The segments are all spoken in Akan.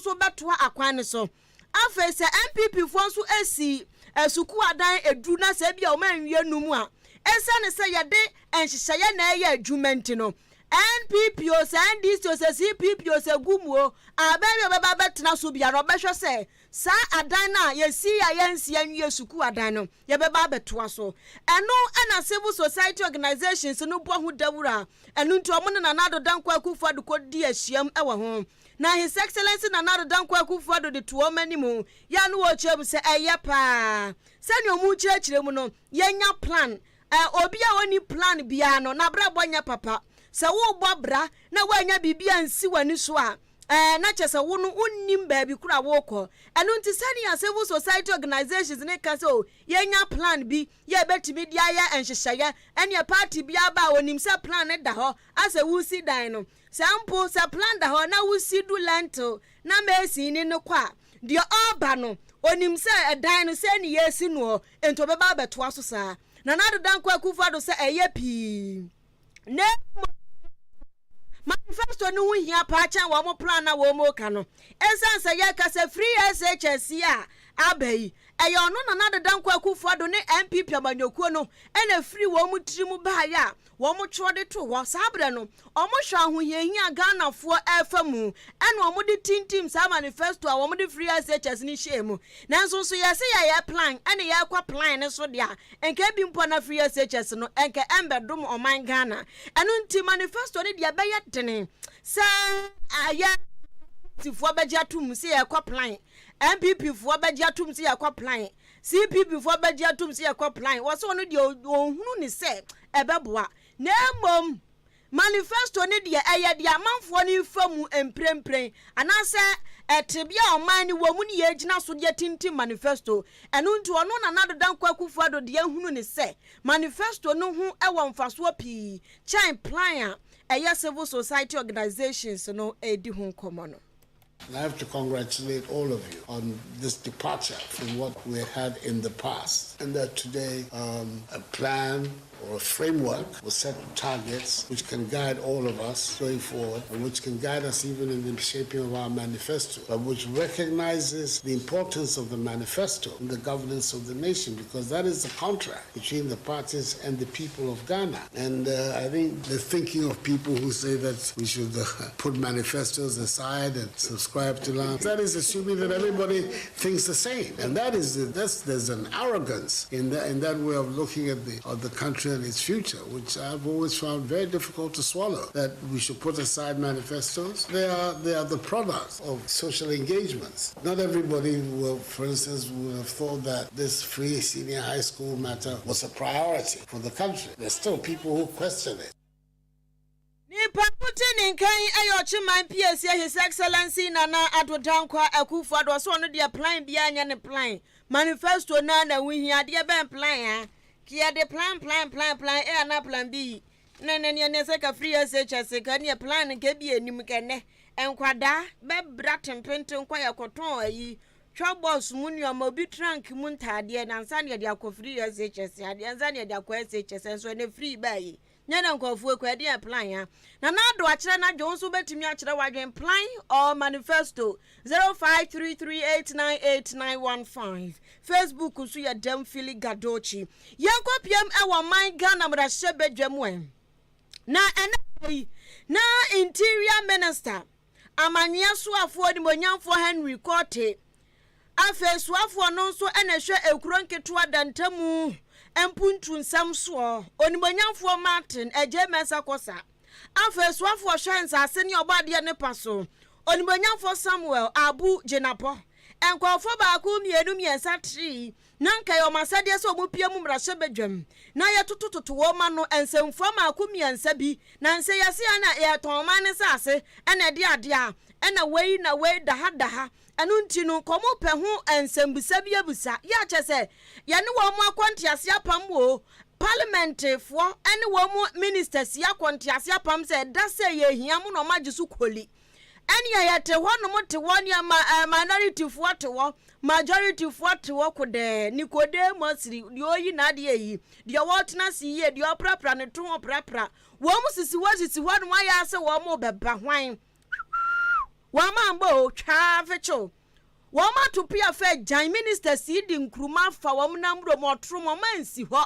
nso bɛtoa akwan no so. Afei sɛ NPP foɔ nso asi sukuu adan edu na sɛ ebi a wɔn anwie num a, esiane sɛ yɛde nhyehyɛeɛ na ɛyɛ adwuma nti no, NPP o, sɛ NDC o, sɛ CPP o, sɛ GUM o, aban bi a ɔbɛba abɛtena so biara no, ɔbɛhwɛ sɛ saa adan no a yɛsi a yɛnsi anwie sukuu adan no, yɛbɛba abɛtoa so. Ɛno na civil society organisations no bɔ ho dawuro a ɛno nti wɔn ne Nana Addo Dankwa Akufo-Addo kɔdi ahyiam wɔ ho. Na His Excellency Nana Addo Dankwa Akufo-Addo de to wɔn anim yɛ a na wɔrekyerɛ mu sɛ ɛyɛ paa sɛnea wɔrekyerɛkyerɛ mu no, yɛnya plan. Ɛ, obi a ɔnni plan biara no, n'abrabɔ nyɛ papa. Sɛ worebɔ bra na woannya biribi ansi w'ani so a, ɛɛ, na kyerɛ sɛ wo no wonnim baabi koro a worekɔ. Ɛno nti sɛnea civil society organisations no ka sɛ o, yɛnya plan bi yɛ yɛbɛtumi de ayɛ nhyehyɛeɛ, ɛneɛ party biara ba a ɔnim sɛ plan no da hɔ asɛ woresi dan no. Sɛ mpo sɛ plan da hɔ na wosi du lentil na mason ni no kɔ a, deɛ ɔreba no, ɔnim sɛ ɛdan no sei ne yɛresi noɔ, enti ɔbɛba abɛtoa so saa. Nana Addo Dankwa Akufo-Addo sɛ ɛyɛ pii na mmom manifesto no ho hia paa kyɛn wɔn plan a wɔreka no. Ɛsiane sɛ yɛreka sɛ free SHS yi a aba yi, ɛyɛ ɔno Nana Addo Dankwa Akufo-Addo ne NPP amanyɔkuo no na ɛfiri wɔn tirim baeɛ a wɔtwerɛ de too hɔ. Saa berɛ no, wɔhwɛ ahohiahia a Ghanafoɔ refa mu ɛna wɔde tintim saa manifesto a wɔde free SHS no hyɛɛ mu. Nanso nso yɛse yɛyɛ plan ɛne yɛrekɔ plan no so deɛ a, nka ebi mpo na free SHS no nka ɛmbɛdom ɔman Ghana. Ɛno nti manifesto no deɛ ɛbɛyɛ dene sɛ ayɛ foɔ bɛgye atom sɛ yɛrekɔ plan, NPP foɔ bɛgye atom sɛ yɛrekɔ plan, CPP foɔ bɛgye atom sɛ yɛkɔ plan. Wɔ sɛ ɔno deɛ ɔnhunu ne sɛ ɛbɛboa. Na mmom manifesto no deɛ ɛyɛ deɛ amanfoɔ no refa mu mprempren anaasɛ ɛtebea a ɔman no wɔ mu ne yɛgyina so deɛ tintim manifesto. Ɛno nti ɔno Nana Addo Dankwa Akufo-Addo deɛ ahunu ne sɛ manifesto no ho wɔ mfasoɔ pii kyɛn plan a ɛyɛ civil society organisations no redi ho nkɔmmɔ no. And I have to congratulate all of you on this departure from what we had in the past. And that today a plan or a framework will set targets which can guide all of us going forward and which can guide us even in the shaping of our manifesto, but which recognizes the importance of the manifesto in the governance of the nation, because that is the contract between the parties and the people of Ghana. And I think the thinking of people who say that we should put manifestos aside and subscribe to that, that is assuming that everybody thinks the same. And that is, that's, there's an arrogance in that way of looking at the country and its future, which I've always found very difficult to swallow, that we should put aside manifestos. They are the product of social engagements. Not everybody will, for instance, would have thought that this free senior high school matter was a priority for the country. There's still people who question it. Nipa wote ne nkan ɛyɛ Ɔkyeman Piesie, His Excellency Nana Addo Dankwa Akufo Addo. Ɔsɛ ɔno deɛ plan biara nyɛ ne plan, manifesto na na wohia adeɛ bɛn plan a yɛde plan plan plan plan A ana plan B na ne ne ne sɛ ka free SHS ka ne plan nka bi anim kɛnɛ nkwadaa bɛbra tempenten kɔ yɛkɔtɔn ayi twa bɔs mu nneɛma, obi trunk mu ntaadeɛ na nsa ne yɛde akɔ free SHS adeɛ, nsa ne yɛde akɔ SHS nso ɛnɛ free baayi nyɛ na nkɔfoɔ ekɔ ɛde yɛ plan ya. Na n'ado akyerɛ n'adwo nso bɛtumi akyerɛ wadwen, plan or manifesto? 0533898915. Facebook nso yɛ Dɛm Fili Gadochi. Yɛnkɔ piem ɛwɔ man Ghana mmarahyɛ badwa mu ɛ na ɛnɛ yi na Interior Minister, amanweɛ soafoɔ nimonyamfoɔ Henry Quartey, afei soafoɔ no nso ɛna ɛhwɛ ekuro nketewa dantamu mpuntu nsɛm soɔ, onimonyamfoɔ Martin Adjei Mensah Korsah, afei soafoɔ hwɛ nsase ne ɔbɔadeɛ ne pa so, onimonyamfoɔ Samuel Abu Jinapor. Nkɔɔfoɔ baako, mmienu, mmiɛnsa tiri na nka yɛ ɔmo asɛdeɛ sɛ ɔmo pie mu mmarahyɛ badwam na yɛtotototo wɔn ma no nsɛmfua maako mmiɛnsa bi na nsɛ yɛse ya na yɛtɔn ɔman ne nsase ɛna ɛde adeɛ a ɛna wei na wei daha daha. Ɛno nti no nkɔmɔ pɛ ho nsɛmbusa bi abusa yɛ akyɛ sɛ yɛne wɔn mo akɔ ntease apam wo parliamentfoɔ ɛne wɔn mo ministers yi akɔ ntease apam sɛ ɛda sɛ yɛhia mo na ɔmo agye so koli. Ɛne yɛte hɔ nom te hɔ nneɛma ɛɛ minorityfoɔ te hɔ, majorityfoɔ te hɔ kodɛɛ Nicodemus deɛ ɔyi n'adeɛ yi deɛ wɔtena se yie deɛ ɔprapra ne to ho prapra wɔn mo sisi hɔ nom ayɛ asɛ wɔn mo bɛba hwan. Wɔn ambɔ o, twaa fekyew. Wɔn ato pia fɛ gyan ministers yi de nkuruma afa wɔn nam wurom ɔtoro wɔn ansi hɔ.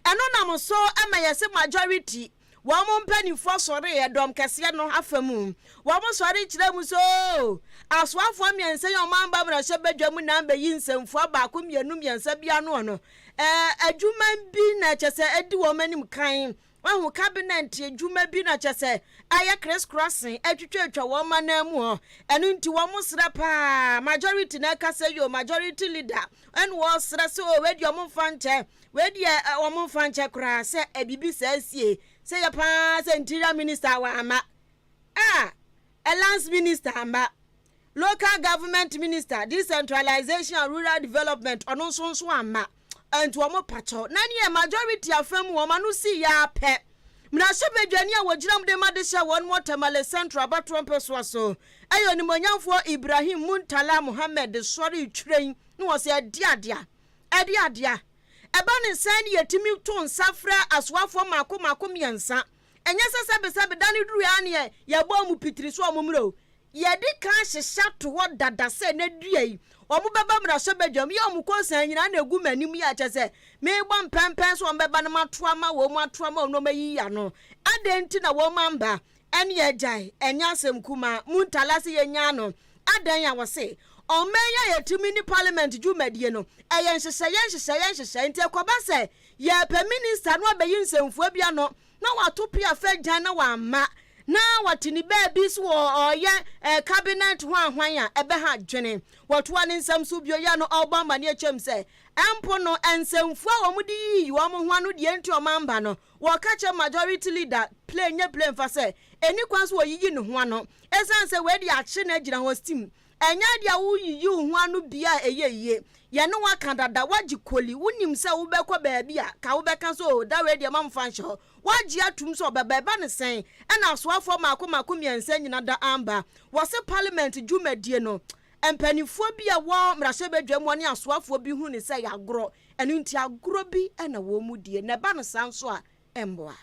Ɛno nam so ma yɛse majority wɔn mpanimfoɔ sɔree ɛdɔm kɛseɛ no afa mu. Wɔn sɔre kyerɛ mu sɛ oo, asoafoɔ mmiɛnsa yi a wɔn amba mmarahyɛ badwa mu na ambɛyi nsɛmfua baako mmienu mmiɛnsa bi ano no, ɛɛ adwuma bi na kyɛ sɛ adi wɔn anim kan. Wahu cabinet adwuma bi na kyɛ sɛ ayɛ crisscrossing atwitwatwa wɔn anan mu hɔ. Ɛno nti wɔn srɛ paa, majority na ɛkasa yi o, majority leader ɛna wɔsrɛ sɛ o, wei deɛ wɔn mfa nkyɛ, wei deɛ wɔn mfa nkyɛ koraa sɛ biribi saa sie. Sɛ yɛ paa sɛ interior minister wamma, a lands minister amma, Local Government Minister, Decentralization and Rural Development, ɔno nso nso amma. Nti wɔn pakyɛw. Na neɛ majority afa mu wɔn ano sii yɛ ara pɛ. Mmarahyɛbadwani a wɔgyina mu de ma de hyɛ wɔn wɔ Tamale Central abatoɔ mpɛsoa so ɛyɛ Onimuonyamfoɔ Ibrahim Muntala Mohammed sɔree twiren na ɔsɛ ɛde adea, ɛde adea. Ɛba ne sɛn ne yɛtumi to nsa frɛ asoafoɔ mmaako mmaako mmiɛnsa. Ɛnyɛ sɛ sɛbesɛbe da no duruiɛ ara ne yɛbɔɔ mu pitiri so wɔn mmerɛ o. Yɛadi kan ahyehyɛ ato hɔ dada sɛ nnɛ dua yi, wɔbɛba mmarahyɛbadwam. Yɛ wɔn kɔnsan nyinaa na egu m'anim yi a kyerɛ sɛ merebɔ mpɛnpɛn sɛ wɔbɛba na mato ama wɔn, ato ama wɔn na wɔayiyi ano. Adɛn nti na wɔamba? Ɛnneɛ gyae, ɛnyɛ asɛm kumaa. Muntala se yɛnyaa no. Adɛn a wɔse ɔman yi a yɛtumi ne parliament dwumadie no, ɛyɛ nhyehyɛeɛ nhyehyɛeɛ nhyehyɛeɛ nti ɛkɔba sɛ yɛrepɛ minister no abɛyi nsɛmfua bi ano na wato pea fɛ gyan na wamma, na wate ne baabi so wɔ ɔreyɛ eh, cabinet ho ahwan a, ɛbɛha adwene. Wɔtoa ne nsɛm so bio yɛ no ɔrebɔ amanneɛ kyɛm sɛ, mpo no, nsɛmfua a wɔde yiyi wɔn ho ano deɛ nti wɔn amba no, wɔka kyerɛ majority leader plane nyɛ plane fa sɛ, ɛnni kwan so wɔyiyi ne ho ano, ɛsiane sɛ wei deɛ akye no agyina hɔ steam. Ɛnyɛ ade a woyiyi wo ho ano bia a ɛyɛ yie. Yɛne wo aka dada, woagye koli, wonim sɛ wobɛkɔ baabi a, ka wobɛka sɛ oh, da wei deɛ mamfa nhyɛ hɔ. Woagye atum sɛ ɔbɛba, ɛba no sɛn? Ɛna asoafoɔ mmaako mmaako mmiɛnsa nyina da amba. Wɔse parliament dwumadie no, mpaninfoɔ bi a ɛwɔ mmarahyɛbadwam hɔ ne asoafoɔ bi hunu no sɛ ɛyɛ agorɔ, ɛno nti agorɔ bi na wɔn die, na ɛba no saa nso a, ɛmmoa.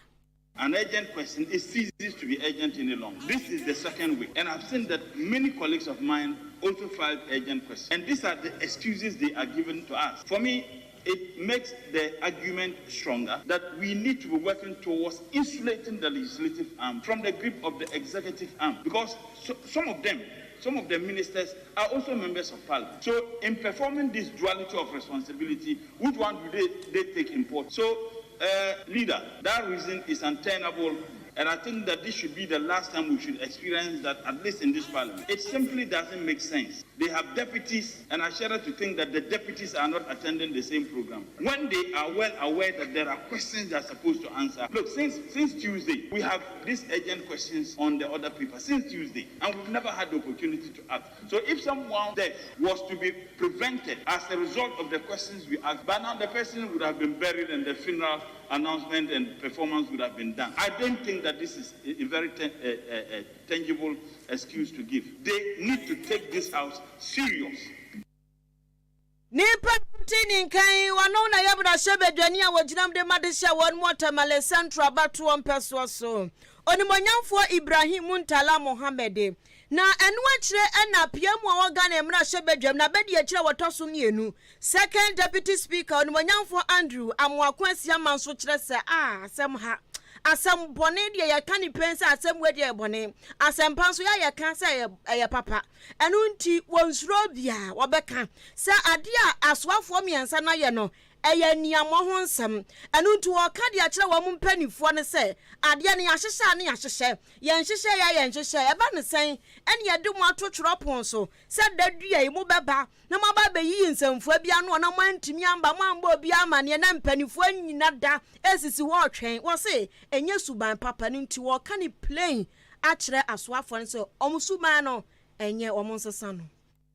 An urgent question, it ceases to be urgent any longer. This is the second week, and I've seen that many colleagues of mine also filed urgent questions. And these are the excuses they are giving to us. For me, it makes the argument stronger that we need to be working towards insulating the legislative arm from the grip of the executive arm. Because so, some of them, some of the ministers are also members of parliament. So in performing this duality of responsibility, which one do they, they take import? So, leader, that reason is untenable. And I think that this should be the last time we should experience that, at least in this parliament. It simply doesn't make sense. They have deputies, and I shudder to think that the deputies are not attending the same program. When they are well aware that there are questions they are supposed to answer. Look, since, since Tuesday, we have these urgent questions on the other paper, since Tuesday, and we've never had the opportunity to ask. So if someone death was to be prevented as a result of the questions we asked, by now the person would have been buried and the funeral announcement and performance would have been done. I don't think that this is a, very tangible excuse to give. They need to take this house serious. Nipa ti ne nkan wɔno na yɛ mmarahyɛbadwani a wɔgyinam de ma de hyɛ wɔn mu Tamale Central abatoɔ mpɛsoɔ so, Onimonyamfoɔ Ibrahim Muntala Mohammed. Na ɛno akyire ɛna pia mu a wɔ Ghana mmarahyɛbadwam na bɛdi akyire a wɔtɔ so mmienu, Second Deputy Speaker, Onimonyamfoɔ Andrew Amoako Asiama nso kyerɛ sɛ a asɛm ha asɛm bɔne deɛ yɛka ne pɛn sɛ asɛm wei deɛ yɛ bɔne, asɛmpa nso yɛ yɛka sɛ ɛyɛ papa. Ɛno nti wɔnsuro biara wɔbɛka sɛ adeɛ a asoafoɔ mmiɛnsa no ayɛ no ɛyɛ aniammɔ ho nsɛm. Ɛno nti wɔka de akyerɛ wɔn mpanimfoɔ no sɛ adeɛ no yɛahyehyɛ a ne yɛahyehyɛ, yɛnhyehyɛ yɛ a yɛnhyehyɛ. Ɛba ne sɛn ɛne yɛde mo ato twerɛpono so sɛ da dua yi mobɛba na moaba abɛyiyi nsɛmfua bi ano na moantumi amba, moambɔ obi amanneɛ na mpanimfoɔ nyina da esisi hɔ ɔtwɛn. Wɔse ɛnyɛ suban papa no nti wɔka ne plain akyerɛ asoafoɔ no sɛ ɔmo suban no ɛnyɛ, wɔn nsesa no.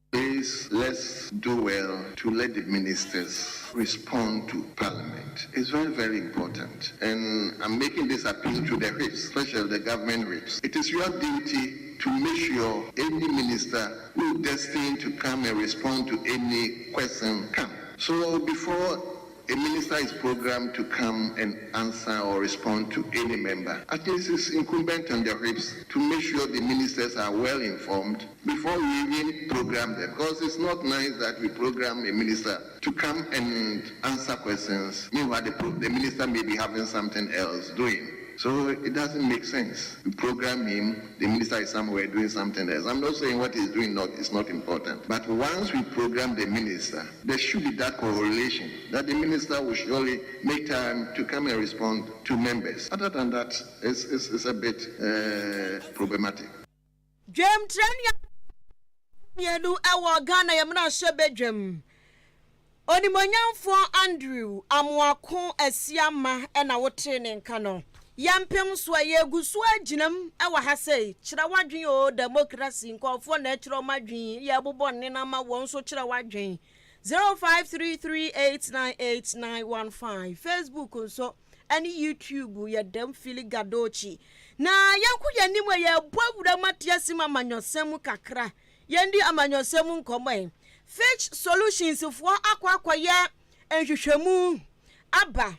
Please, let's do well to let the ministers respond to Parliament. It's very, very important. And I'm making this appeal to the whips, especially the government whips. It is your duty to make sure any minister who is destined to come and respond to any question come. So before A minister is programmed to come and answer or respond to any member. At least it's incumbent on the whips to make sure the ministers are well informed before we even program them. Because it's not nice that we program a minister to come and answer questions. Meanwhile, the, the minister may be having something else doing. So it doesn't make sense. You program him, the minister is somewhere doing something else. I'm not saying what he's doing not, is not important. But once we program the minister, there should be that correlation that the minister will surely make time to come and respond to members. Other than that, it's, it's, it's a bit problematic. Dwamtirani mmienu wɔ Ghana yɛn mmarahyɛbadwam. Onimuonyamfoɔ Andrew Amoako Asiamah na wotee ne nka no. Yɛmpem so a yɛgu so agyinam wɔ ha sei. Kyerɛ w'adwene o, democracy nkurɔfoɔ na ɛkyerɛ wɔn adwene, yɛbobɔ nne no ama wɔn nso kyerɛ w'adwene. 0533898915 Facebook nso ɛne YouTube yɛ dɛm Fili Gadochi. Na yɛnkɔ yɛn anim a yɛbɔ awura mu ate asim amanyɔsɛm mu kakra. Yɛndi amanyɔsɛm mu nkɔmmɔ yi. Fitch Solutions foɔ akɔ akɔyɛ nhwehwɛmu aba.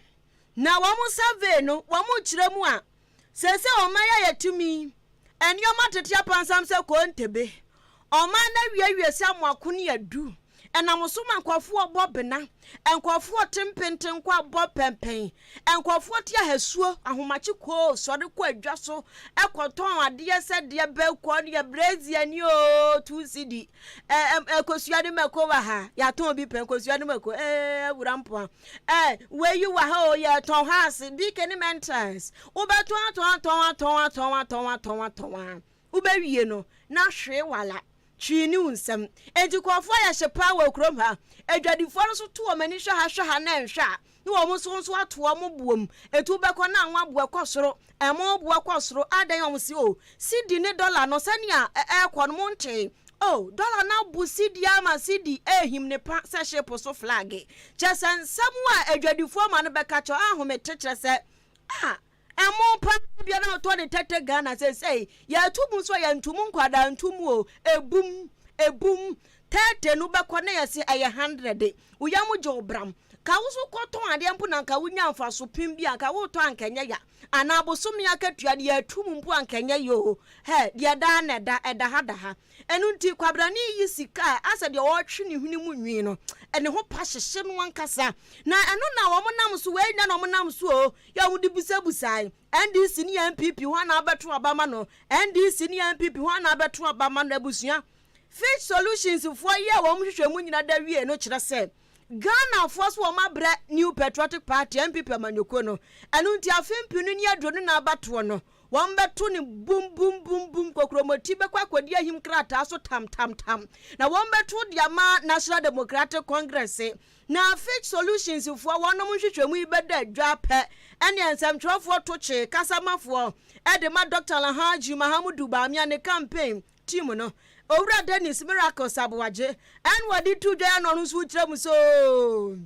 Na wɔn survey no, wɔn kyerɛ mu a, seesei ɔman yi ayɛ tumi. Nneɛma tete apansam sɛ kontebe. Ɔman no awiewie sɛ amoako ne adu. Ɛnam so ma nkurɔfoɔ bɔ bena, nkurɔfoɔ te mpentenkwa bɔ pɛmpɛn, nkurɔfoɔ te ahasuo, ahomakye koo sɔre kɔ adwa so kɔtɔn adeɛ sɛ deɛ bɛkɔ no yɛ brɛziɛ ni o, 2 cedi, kosua ne mako wɔ ha, yɛatɔn bi pɛn, kosua ne mako, ɛɛ awura mpoa, ɛɛ wei wɔ ha o, yɛtɔn ha ase, BK ne mentals, wobɛtɔn atɔn atɔn atɔn atɔn atɔn atɔn atɔn a, wobɛwie no na hwee wala. Twi ne wo nsam. Enti nkurɔfoɔ ayɛ hye paa wɔ kurom ha. Adwadifoɔ no nso to wɔn ani hwɛ ha hwɛ ha na ɛnhwɛ a, na wɔn nso nso ato wɔn boɔ mu. Enti wobɛkɔ na anwa boɔ kɔ soro, ɛmo boɔ kɔ soro. Adɛn? Wɔn se o, cedi ne dɔla no sɛnea ɛrekɔ no montee. O, dɔla no abo cedi ama cedi rehim ne pa sɛ ship so flag. Kyerɛ sɛ nsɛm a adwadifoɔ ma no bɛka kyerɛ wo, ahomete kyerɛ sɛ, ah, Ɛmo paa biara a ɔtɔ ne tɛtɛ Ghana seesei yɛto mu nso a yɛnto mu nkwadaa nto mu o ebum ebum tɛtɛ no bɛkɔ na yɛse ɛyɛ hundred wo yam gye wo bram ka wo so kɔtɔn adeɛ mpo na nka wonya mfaso pem bi a nka wotɔ a nka ɛnyɛ ya anaa bosome akatua no yɛto mu mpo a nka ɛnyɛ ya o hɛ deɛ daa na ɛda ɛda ha da ha ɛno nti kwabrane yi sika a asɛ deɛ ɔretwe ne hwene mu nwi no ne ho pa hyehye no ankasa na ɛno na wɔn nam so wei na wɔn nam so o Yɛ a wɔde bisabisae, NDC ne NPP hwan na abɛto aba ama no? NDC ne NPP hwan na abɛto aba ama no? Abusua Fitch Solutions foɔ yɛɛ wɔn nhwehwɛmu nyina da wiee no kyerɛ sɛ Ghanafoɔ so wɔn abrɛ New Patriotic Party, NPP amanyɔkuo no. Ɛno nti afe mpenu ne aduonu na abatoɔ no, wɔn bɛto no bum bum bum bum, kokromoti bɛkɔ akɔdi ahim krataa so tam tam tam, na wɔn bɛto de ama National Democratic Congress. Na Fitch Solutions foɔ wɔnom nhwehwɛmu yi bɛda dwa pɛ ɛneɛ nsɛmtwerɛfoɔ to kye kasamafoɔ de ma Dɔkta Alhaji Mahamudu Bawumia ne campaign team no Owura Dennis Miracles Aboagye ɛna ɔde to dwa ɛna ɔno nso kyerɛ mu sɛ oo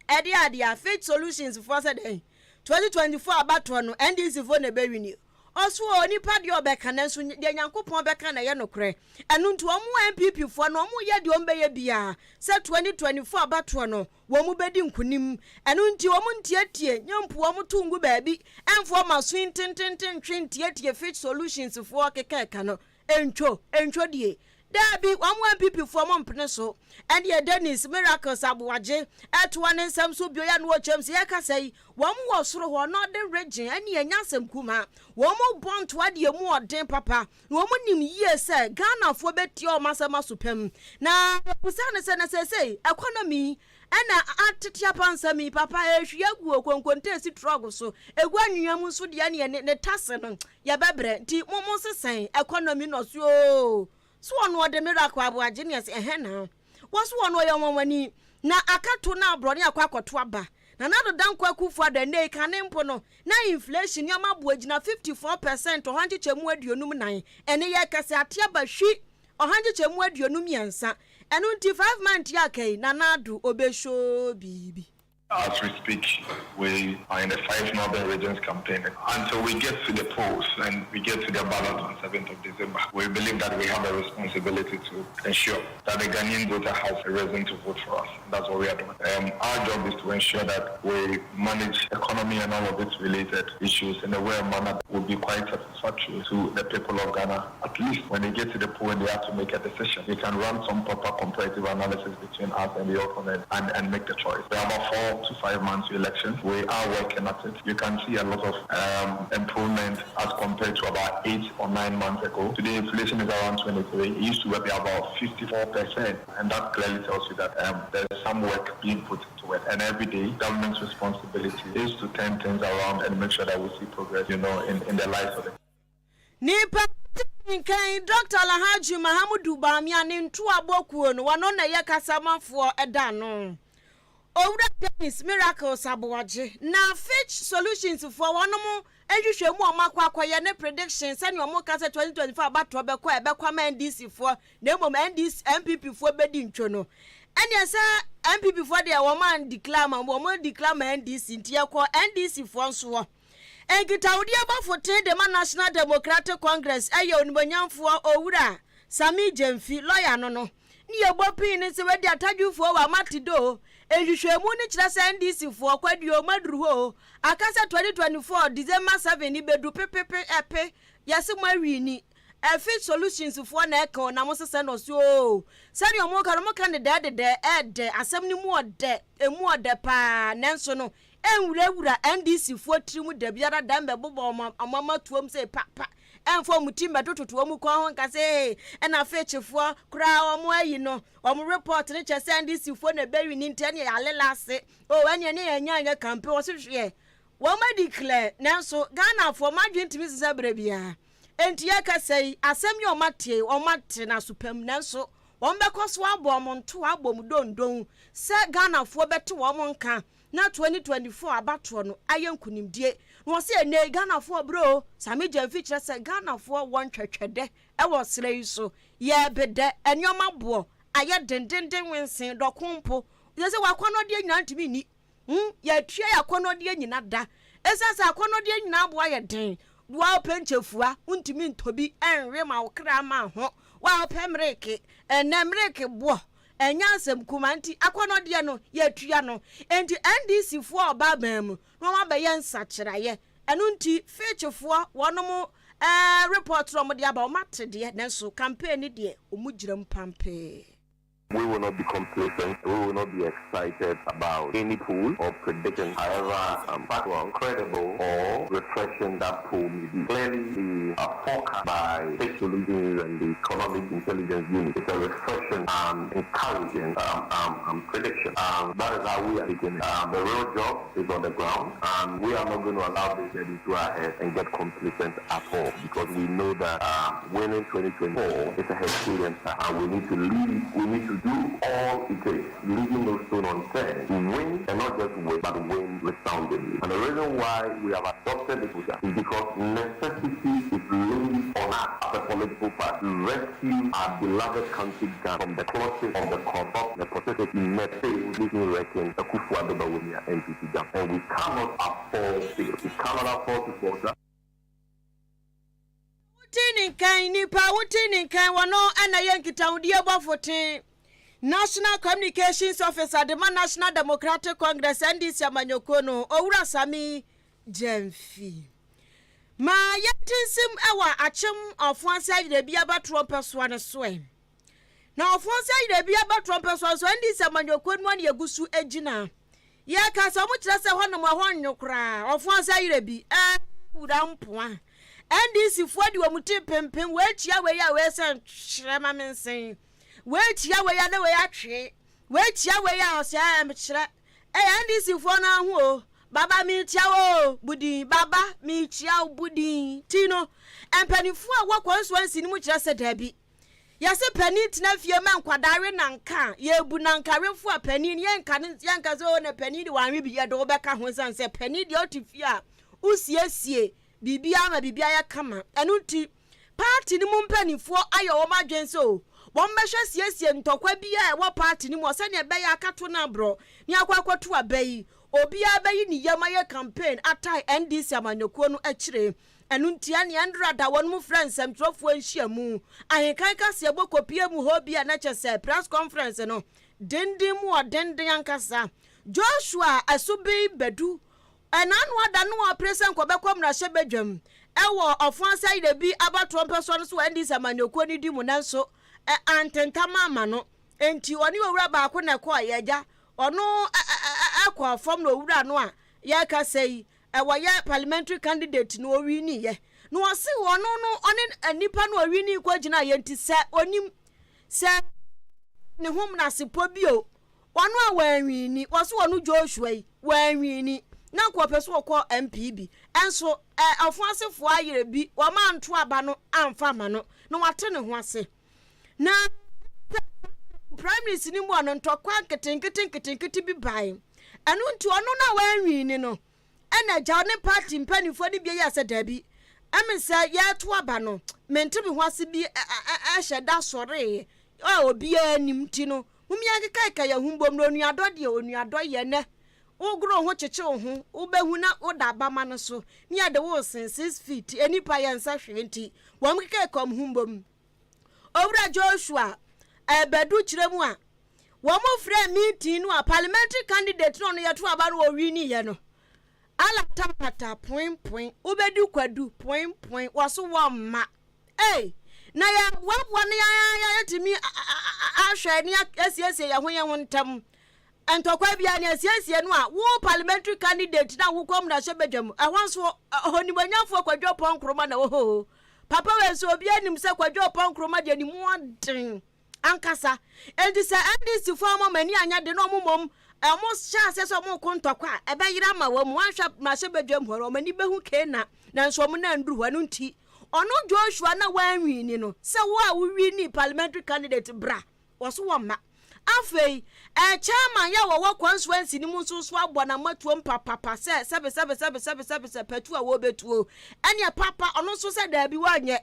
ɛdeɛ adeɛ a Fitch Solutions foɔ sɛ dɛn 2024 abatoɔ no NDC foɔ na ɛbɛwini. Ɔso onipa deɛ ɔbɛka nanso deɛ Nyankopɔn bɛka na ɛyɛ nokorɛ. Ɛno nti wɔn NPP foɔ no wɔn yɛ deɛ wɔn bɛyɛ biara sɛ 2024 abatoɔ no wɔn bɛdi nkunim. Ɛno nti wɔn ntietie nyɛ mpo wɔn to ngu baabi ɛmfa wɔn aso yi ntententen ntwe ntietie Fitch Solutions foɔ keka ɛka no. Entwo, entwo die. Daabi, wɔn NPP foɔ mo mpene so. Ɛneɛ Dennis Miracles Aboagye ɛtoa ne nsɛm so bio yɛ no ɔkyɛm sɛ yɛkasa yi wɔn wɔ soro hɔ Northern Region ɛneɛ ɛnyɛ asɛm kumaa. Wɔn bɔ ntoa deɛ mu ɔden papa na wɔn nim yie sɛ Ghanafoɔ bɛtie wɔn asɛm aso pam. Na yɛbusa no sɛ na seesei economy Ɛna atete apansam yi papa ɛrehwie agu okonkonte esi trɔg so egu anwea mu nso deɛ neɛ ne ne tase no yɛbɛbrɛ nti mo mo sesɛn economy no so oo so ɔno ɔde miracle aboagye neɛ sɛ ɛhɛn na wɔ so ɔno ɔyɛ nwanwani na akato na aborɔne akɔ akɔto aba Nana Addo Dankwa Akufo Addo ɛnɛ yi kane mpo no na inflation nneɛma aboa gyina 54% ɔha nkyekyɛmu 54 ɛne yɛ kɛse ate aba hwi Ɔha nkyekyɛmu 23. Ɛno nti 5 month yi aka yi Nana Addo ɔbɛshow biribi. As we speak, we are in the five northern regions campaign. Until we get to the polls and we get to the ballot on 7th of December, we believe that we have a responsibility to ensure that the Ghanaian voter has a reason to vote for us. That's what we are doing. Um, our job is to ensure that we manage economy and all of its related issues in a way and manner that will be quite satisfactory to the people of Ghana. At least when they get to the poll and they have to make a decision, they can run some proper comparative analysis between us and the opponent and, and make the choice. We have about four to five months to election. We are working at it. You can see a lot of um, improvement as compared to about eight or nine months ago. Today, inflation is around 23. It used to be about 54%, and that clearly tells you that um, there's some work being put into it. And every day, government's responsibility is to turn things around and make sure that we see progress, you know, in, in the lives of the Nipa nkan Dr. Alhaji Mahamudu Bawumia ne ntoabɔ kuo no wɔno na ɛyɛ kasamafoɔ da no. Owura Dennis Miracles Aboagye na Fitch Solutions foɔ wɔnom nhwehwɛmu a wɔn akɔ akɔyɛ ne prediction sɛnea wɔn ka sɛ 2024 abatoɔ bɛkɔ a ɛbɛkɔ ama NDC foɔ na mmom NDC NPP foɔ bɛdi ntwo no ɛneɛ sɛ NPP foɔ deɛ wɔn an declare ma wɔn declare ma NDC nti yɛkɔ NDC foɔ nso hɔ nkitahodie bɔfo de ma National Democratic Congress ɛyɛ onimonyamfoɔ Owura Sammy Gyamfi lɔya no no ne yɛbɔ pii ne sɛ wadi atadwofoɔ wɔ amate do nhwehwɛmu no kyerɛ sɛ NDC foɔ kwadua ɔmo aduru hɔ o aka sɛ 2024 December 7 ni bɛdu pepepe ɛpe yɛse mo awi ni ɛfi Solutions foɔ na ɛka o na mo sesɛ no so o sɛdeɛ ɔmo ka no mo ka ne dɛɛdedɛ ɛɛdɛ asɛm no mu ɔdɛ emu ɔdɛ paa nanso no ɛnwurawura NDC foɔ tiri mu da biara da mbɛbobɔ ɔmo ɔmo amatuom sɛ pa pa ɛnfa ɔmo ti mbɛtototo ɔmo kɔn ho nka sɛ ee ɛna afeekyefoɔ koraa ɔmo ayi no ɔmo report ne kyɛ sɛ NDC foɔ na ɛbɛwi ne nti ɛne yɛale ase o ɛne ɛne yɛn nya nyɛ campaign wɔso hwɛ wɔn adi clear nanso Ghanafoɔ ɔmo adwene ntumi sisa berɛ biara nti yɛkasa yi asɛm yi ɔmo ate ɔmo ate n'aso pam nanso wɔn bɛkɔ so abɔ ɔmo nto abɔ ɔmo dondon sɛ Ghanafoɔ bɛte wɔn nka na 2024 abatoɔ no ayɛ nkunimdie na wɔsɛ ɛnɛ Ghanafoɔ bro Sammy Gyamfi kyerɛ sɛ Ghanafoɔ wɔn twɛtwɛdɛ ɛwɔ serɛ yi so yɛbedɛ nneɛma boɔ ayɛ dendenden wensen dɔko mpo yɛ sɛ wakɔnɔdeɛ nyinaa ntumi nni yɛatua yɛ akɔnɔdeɛ nyina da ɛsiane sɛ akɔnɔdeɛ nyinaa boa yɛ den wa wopɛ nkyɛfua wontumi ntɔ bi ɛnwe ma wo kra ma ho wa wopɛ mmereke ɛnɛ mmereke boɔ ɛnyɛ asɛm kuma nti akɔnɔdeɛ no yɛatua no nti NDC foɔ ɔba bɛn mu na wɔn abɛyɛ nsakyerɛeɛ ɛno nti Fitchfoɔ wɔnom report na wɔn de aba wɔn ate deɛ nanso campaign ne deɛ wɔn gyina mu pampee. We will not be complacent. We will not be excited about any poll or prediction, however um, factual, credible, or refreshing that poll may be. Clearly, the uh, forecast by Fitch Solutions and the Economic Intelligence Unit is a refreshing and encouraging um, um, um, prediction. Um, that is how we are taking it. The real job is on the ground, and we are not going to allow this to go ahead and get complacent at all because we know that winning 2024 is a Herculean task, and we need to lead, we need to do all it takes, leaving no stone unturned, to win and not just win, but win resoundingly. And the reason why we have adopted this position is because necessity is laid on us as a political party to rescue our beloved country Ghana from the clutches of the corrupt, nepotistic, inept, failed, wrecking Akufo-Addo Bawumia NPP government. And we cannot afford fail. We cannot afford to falter. Wote ne nkan nipa wote ne nkan wɔno ɛna yɛ nkitahodie bɔfo ten National Communications Officer de ma National Democratic Congress NDC amanyɔkuo no Owura Sammy Gyamfi. Ma yɛnte nsim ɛwɔ Akyem Ɔfoase Ayerɛbi abatoɔ mpɛsoa no so ɛ. Na Ɔfoase Ayerɛbi abatoɔ mpɛsoa so NDC amanyɔkuo no ne yɛgu so gyina. Yɛka sɛ ɔmo kyerɛ sɛ hɔnom ɛhɔ nnwo koraa Ɔfoase Ayerɛbi ɛwura mpoa. NDC foɔ de wɔn ti pempem wɔakyia wei a wei sɛ kyerɛ ma me nsen wɔakyia wei a na wei atwe wɔakyia wei a ɔsɛ ɛm kyerɛ ɛyɛ NDC foɔ no aho o baba mekyia wo budin baba mekyia wo budin ti no mpanimfoɔ a wɔkɔ constituency no mu kyerɛ sɛ daabi yɛsɛ panin tena fie ma nkwadaa we nanka yɛbu nankawefoɔ a panin yɛnka ne yɛnka sɛ o na panin de wɔanwe bi yɛde wobɛka ho san sɛ panin deɛ ɔte fie a wosiesie biribiara ma biribiara yɛ kama. Ɛno nti party no mu mpanimfoɔ ayɛ wɔn adwene sɛ o wɔn bɛhwɛ siesie ntɔkwa bi a ɛwɔ party no mu sɛnea ɛbɛyɛ akato no aborɔ ne akɔ akɔto aba yi. obiara bɛyi ne yam ayɛ campaign atae NDC amanyɔkuo no akyire. Ɛno nti ɛne ɛndra da wɔn mu frɛ nsɛmtwerɛfoɔ nhyiamu ahenkan kaseɛbɔ kɔpie mu hɔ bi a na kyɛ sɛ press conference no denden mu ɔdenden ankasa. Joshua Asubin Badu ɛnaano ada no ɔpere sɛ nkɔbɛkɔ mmarahyɛ badwam ɛwɔ Ɔfo ase ayerɛ bi abatoɔ mpɛsoɔ no so wɔ NDC amanyɔkuo no di mu, nanso antentam ama no. Nti ɔne owura baako na ɛkɔɔ yɛ agya ɔno ɛkɔ fam na owura no a yɛrekasa yi ɛwɔyɛ parliamentary candidate no owini yɛ na ɔse ɔno no ɔne nipa no owini kɔ gyina yɛ. Nti sɛ onim sɛ ne ho mnasepɔ bio, ɔno a wɔanwini, wɔso ɔno Joshua yi wɔanwini na nka ɔpɛ so ɔkɔ MP bi, ɛnso ɔfo asefoɔ ayerɛ bi wɔma anto aba no amfa ama no na wate ne ho ase. Na primaries ni mu ɔno ntɔkwa nketenkete nketenkete bi bae, ɛno nti ɔno na wɔanwini no ɛna agya ne party mpanimfoɔ no bi yɛ sɛ daabi, ɛmi sɛ yɛto aba no mente me ho ase bi ɛhyɛ da sɔree a obiara anim ti no mumia keka yɛn ho mbom na onuadɔ deɛ onuadɔ yɛ nɛ wogoro ho kyekye wo ho wobɛhu na woda abama no so ne yɛde wo sen 6 feet nipa yɛn nsa hwee. Nti wɔn keka wɔn ho mbom. Owura Joshua ɛbɛdu kyerɛ mu a wɔn frɛ meeting no a parliamentary candidate no ɔno yɛto aba no wɔwi yɛ no alatapata poin poin wobɛdi kwadu poin poin wɔso wɔn mma ei na yɛboaboa no yɛtumi ahwɛ ne asiesie yɛn ho yɛn ho ntɛm. Ntɔkwa bia ne asiesie no a wo parliamentary candidate na wokɔ mmarahyɛ badwam ɛhɔ nso ɔnimonyamfoɔ Kwadwo Oppong Nkrumah na wɔ hɔ. Papa wei nso obi anim sɛ Kwadwo Oppong Nkrumah deɛ ne mu ɔden ankasa. Enti sɛ NDC foɔ ama ɔmo ani anya de na ɔmo mmom ɔmo hyɛ aseɛ sɛ ɔmo ko ntɔkwa a ɛbɛyere ama wɔn mu wanhwɛ mmarahyɛ badwam hɔ no ɔmo ani bɛhu keena, nanso ɔmo nan nduru hɔ. Ɛno nti ɔno Joshua na wanwini no sɛ wo a wowini parliamentary candidate bra wɔso wɔ mma. Afei chairman yɛ wɔwɔ constituency no mu nso so abɔ n'amatuom papapa sɛ sɛbe sɛbe sɛbe sɛbe sɛbe sɛ pɛtu a wɔbɛtuo ɛneɛ papa ɔno nso sɛ daabi wɔanyɛ.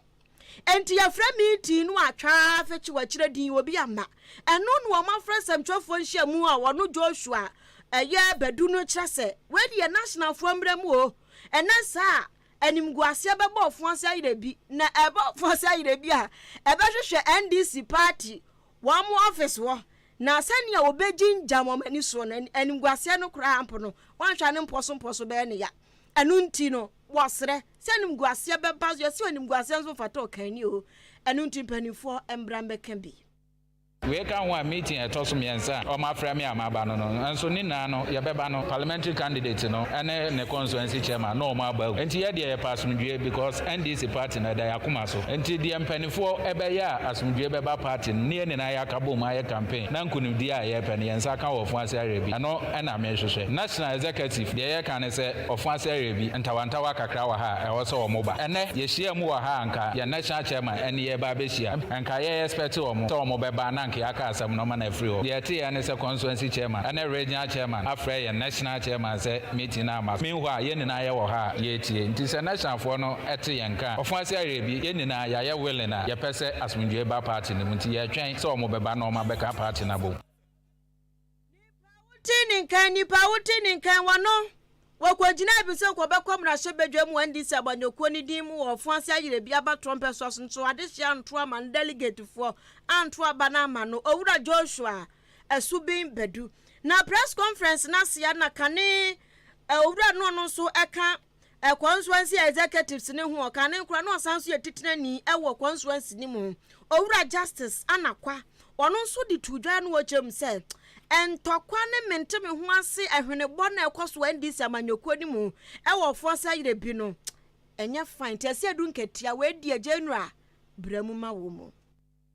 Nti yɛfrɛ meeting no atwaa fɛkyi wɔakyerɛ din obi ama ɛno na wɔn afrɛ nsɛmtwerɛfoɔ nhyiamu a wɔno Joshua ɛyɛ Badu no kyerɛ sɛ wɔadi yɛ nationalfoɔ mmerɛ mu o. Ɛnɛ saa animguaseɛ bɛbɔ ɔfo ase ayerɛ bi na ɛbɔ ɔfo ase ayerɛ bi a ɛbɛhwehwɛ NDC party wɔn mo office hɔ na sɛnea wɔbɛgyi ngyam wɔn ani soɔ no animguaseɛ no koraa mpo no wɔanhwɛ ne mpɔso mpɔso bɛyɛ ne ya. Ɛno nti no wɔsrɛ sɛ animguaseɛ bɛba so yɛsɛ animguaseɛ nso fata ɔkanni o. Ɛno nti mpanimfoɔ mbra mbɛka bi. Wei ka ho a meeting ɛtɔ so 3 a ɔmo afrɛ me a maba no nso ne nyinaa no yɛbɛba no parliamentary candidate no ɛne ne constituency chairman na ɔmo aba agu. Nti yɛ deɛ yɛpɛ asomdwie because NDC party no ɛda yɛ akoma so. Nti deɛ mpanimfoɔ ɛbɛyɛ a asomdwie bɛba party no ne yɛn nyinaa yɛaka bom ayɛ campaign na nkonimdie a yɛpɛ no yɛn nsa ka wɔ Ɔfo ase ayɛ bi, ɛno ɛna mehwehwɛ. National executive deɛ yɛka ne sɛ Ɔfo ase ayɛ bi ntawantawa kakra wɔ ha a ɛwɔ sɛ ɔmo ba. Ɛnɛ yɛhyia mu wɔ ha a nka yɛn national chairman ɛne yɛba abɛhyia, nka yɛ expect wɔn sɛ wɔn bɛba na nka yɛaka asɛm no ma na afiri hɔ. Deɛ ɛte yɛn ne sɛ constituency chairman ɛne regional chairman afrɛ yɛn national chairman sɛ meeting no ama. Meanwhile yɛn nyinaa yɛwɔ ha a yɛretie. Nti sɛ nationalfoɔ no ɛte yɛn ka Ɔfo ase ayɛ bi, yɛn nyinaa yɛayɛ willing a yɛpɛ sɛ asomdwoe ba party no mu. Nti yɛtwɛn sɛ wɔn bɛba na wɔn abɛka party no abom. Wote ne nkan nipa wote ne nkan wɔno wɔkɔgyina bi sɛ nkɔbɛkɔ mmarahyɛ badwa mu NDC abanyɔkuo no din mu wɔ Ɔfo ase ayerɛ bi abatoɔ mpɛ so nso adehyɛ anto ama no delegatefoɔ anto aba no ama no Owura Joshua Asubin Badu. Na press conference no asea na kane owura no ɔno nso ɛka constituency executives ne ho ɔkane nkora na ɔsan so yɛ titenani ɛwɔ constituency ne mu, Owura Justice Anakwa, ɔno nso de to dwa no wɔkyerɛ mu sɛ ntɔkwa ne mente me ho ase ɛhwenebɔ na ɛkɔ so NDC amanyɔkuo no mu ɛwɔ Ɔfo ase ayerɛ bi no ɛnyɛ fine. Nti ɛsɛ edu nketea wɔadi agya nnura brɛ mu ma wɔ mu.